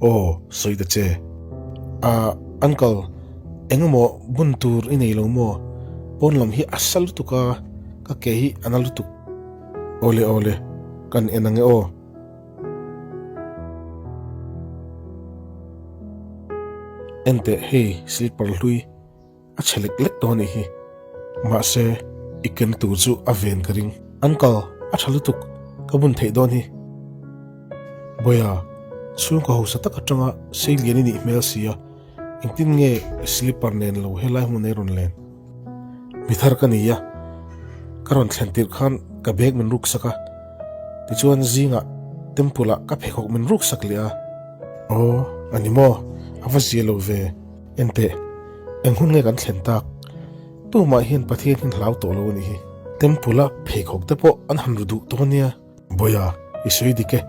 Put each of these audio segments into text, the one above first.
Aw, sawi ta che. Ah, uncle, eng emaw bun tur i nei lo maw? Pawn lam hi a sa lutuk a, ka ke hi a na lutuk. Awle awle, kan en ang e aw. Enteh hei slipper hlui a chhe lek lek tawh a nih hi. Mahse, i ken tur chu a ven ka ring. Uncle, a tha lutuk, ka bun theih dawn hi. Boya, chhungkaw hausa tak atanga sei lian i nih hmel si a, engtin nge i slipper nen lo helai hmun ei rawn len? Mi thar ka ni a, ka rawn thlen tirh khan ka bag min ruk sak a, tichuan zingah temple ah ka pheikhawk min ruk sak leh a. Aw, a ni maw? A va zia lo ve. Enteh, eng hun nge kan thlen tak? Tumah hian Pathian hian hlau tawh lo a nih hi. Temple a pheikhawk te pawh an han ru duh tawh a nia. Bawia, i sawi dik e,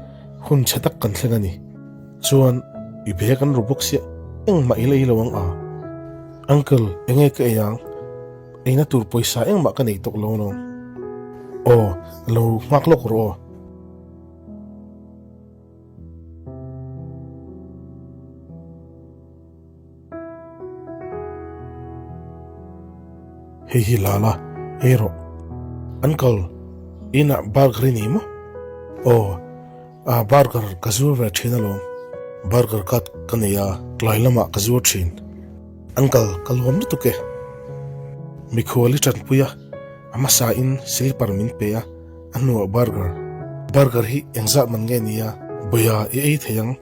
hun chhe tak kan thleng a ni. Chuan, i bag an ru bawk sia, engmah i la ei lo ang a? Uncle, enge ka ei ang? Eina tur pawisa engmah ka nei tawh lo alawm. Aw, lo nghak lawk rawh aw. Hei hi la la, ei rawh. Uncle, inah burger i nei maw? Aw, a burger ka zuar ve thin alawm. Burger cut ka nei a, tlai lamah ka zuar thin. Uncle, ka lawm lutuk e. Mikhual i tanpui a, a hmasa in slipper min pe a, a hnuah burger. Burger hi engzat man nge nia? Bawia i ei thei ang.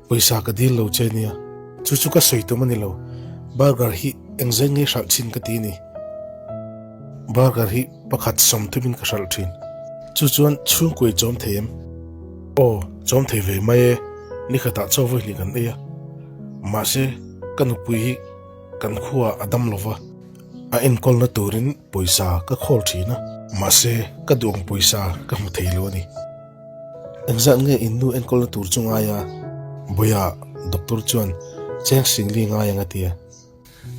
Pawisa ka dil lo che nia. Chu chu ka sawi tum a ni lo. Burger hi engzai nge hralh thin ka ti ni. Burger hi pakhat sawmthumin ka hralh thin. Chu chuan chhungkuai chawm thei em? Aw, chawm thei ve mai e. Nikhatah chaw vawi hnih kan ei a. Mahse, ka nupui hi kan khuaah a dam lo va. A enkawlna turin pawisa ka khawl thin a. Mahse, ka duh ang pawisa ka hmu thei lo a ni. Engzat nge in nu enkawlna tur chu ngai a? Bawia, Doctor chuan cheng singli ngai ang a ti a.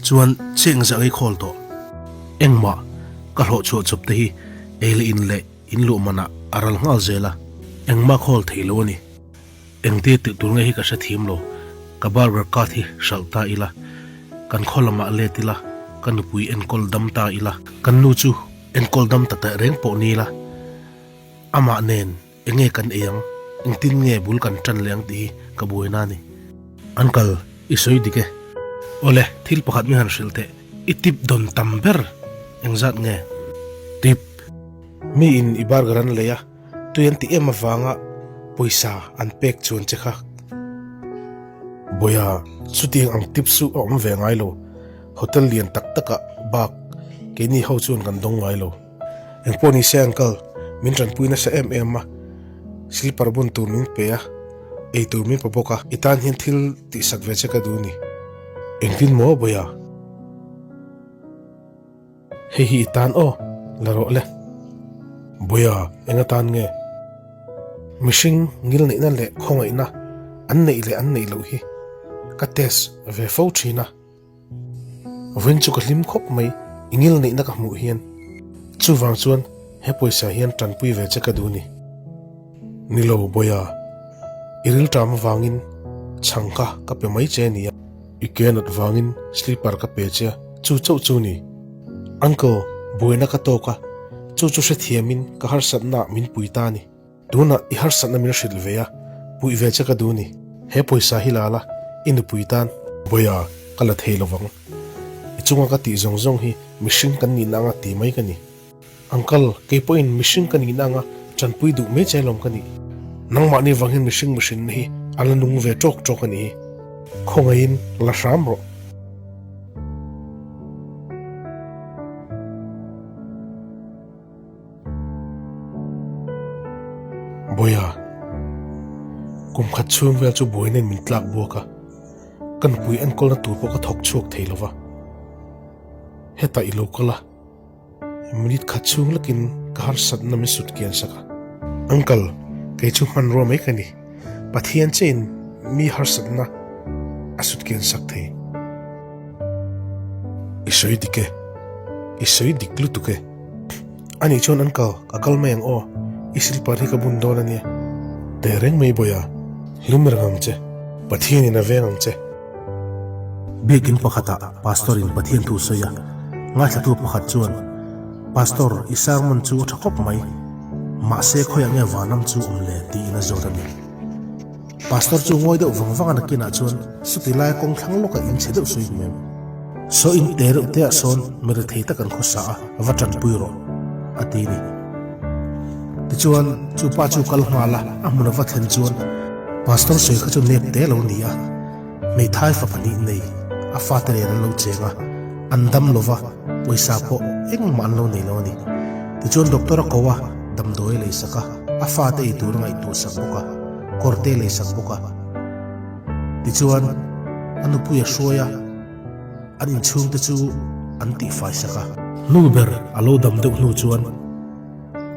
Chuan cheng zah ei khawl tawh. Engmah ka hlawh chhuah chawp te hi ei leh in leh in luh manah a ral nghal zel a, engmah khawl thei lo a ni. Engtir tih tur nge hi ka hre thim lo, ka burger cart hi hralh ta ila, kan khaw lamah let ila, ka nupui enkawl dam ta ila, kan nu chu enkawl dam ta teh reng pawh ni ila, Amah nen enge kan ei ang, engtin nge bul kan tan leh ang tih hi ka buaina a ni. Uncle, i sawi dik e. Awle, thil pakhat mi han hrilh teh, i tip dawn tam ber engzat nge? Tip, Mi in i burger an lei a, tui an ti em avanga pawisa an pek chuan che kha. Bawia, chutiang ang tip chu a awm ve ngai lo, hotel lian tak takah bak keini ho chuan kan dawng ngai lo. Engpawh ni se uncle, min tanpui nasa em em a, slipper bun tur min pe a, ei tur min pe bawk a, i tan hian thil tihsak ve che ka duh ni. Engtin maw Bawia? Hei hi i tan aw, la rawh le. Bawia, eng atan nge? Mihring ngil neihna leh khawngaihna an neih leh an neih loh hi ka test ve fo thin a. Vawiin chu ka hlim khawp mai, i ngil neihna ka hmuh hian. Chuvang chuan he pawisa hian tanpui ve che ka duh ni. Ni lo, Bawia, i rilṭam avangin chhang kha ka pe mai che nia. I ke nat vangin slipper ka pe che a, chu chauh chu ni. Uncle, buaina ka tawk a, chu chu hrethiamin ka harsatna ah min pui ta a ni. Tunah i harsatna min hrilh ve a, puih ve che ka duh ni. He pawisa hi la la, i nupui tan. Bawia, ka la thei lovang. I chunga ka tih zawng zawng hi mihring kan nihna anga ti mai ka ni. Uncle, kei pawhin mihring ka nihna anga tanpui duh mai che alawm ka nih. Nangmahni vang hian mihring mihrinna hi a la nung ve tawk tawk a nih hi. Khawngaihin la hram rawh. Bawia, kum khat chhung vel chu buaina in min tlak buak a, ka nupui enkawlna tur pawh ka thawk chhuak thei lo va. Hetah i lo kal a, minute khat chhung lakin ka harsatna min sut kian sak a. Uncle, kei chu hmanrua mai ka ni. Pathian che in mi harsatna a sut kian sak thei. I sawi dik e, i sawi dik lutuk e. Ani chuan an kal, ka kal mai ang aw, i silper hi ka bun dawn a nia. Teh reng mai Bawia, hlim reng ang che. Pathianin a veng ang che. Biakin pakhatah Pastor-in Pathian thu sawi a, ngaithlatu pakhat chuan, Pastor, i sermon chu a tha khawp mai. Mahse khawiah nge vanram chu awm le? tiin a zawt a ni. Pastor chu ngawi deuh vang vang a nakinah chuan chuti lai kawng thlang lawka in chhe deuh sawi hmel. Saw in te reuh te ah sawn mi rethei tak an khawsa a, va tanpui rawh, a ti ni. Tichuan, chu pa chu kal nghal a, a hmun a va thlen chuan Pastor sawi kha chu nep te lo ni a, hmeithai fa pahnih nei a fate nen an lo cheng a, an dam lo va, pawisa pawh engmah an lo nei lo a ni. Tichuan doctor a ko a, damdawi a leisak a, a fate ei tur a ngaihtuahsak bawk a. Kawr te leisak bawk a. Tichuan, a nupui a hruai a, an inchhungte chu an tihfai sak a. Hnu ber a lo dam deuh hnu chuan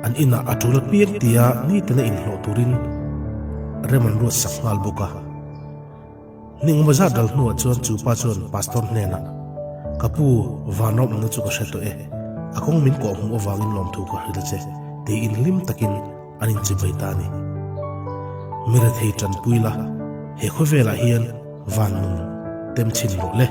an inah a tul apiang tia nitina inhlawh turin rem an ruat sak nghal bawk a. Ning maw zat ral hnuah chuan chu pa chuan Pastor hnenah, Ka pu, vanram awmna chu ka hre tawh e. A kawng min kawh hmuh avangin lawmthu ka hrilh a che, tiin hlim takin an inchibai ta a ni. Mi rethei tanpui la, he khawvelah hian van nun tem chhin rawh le.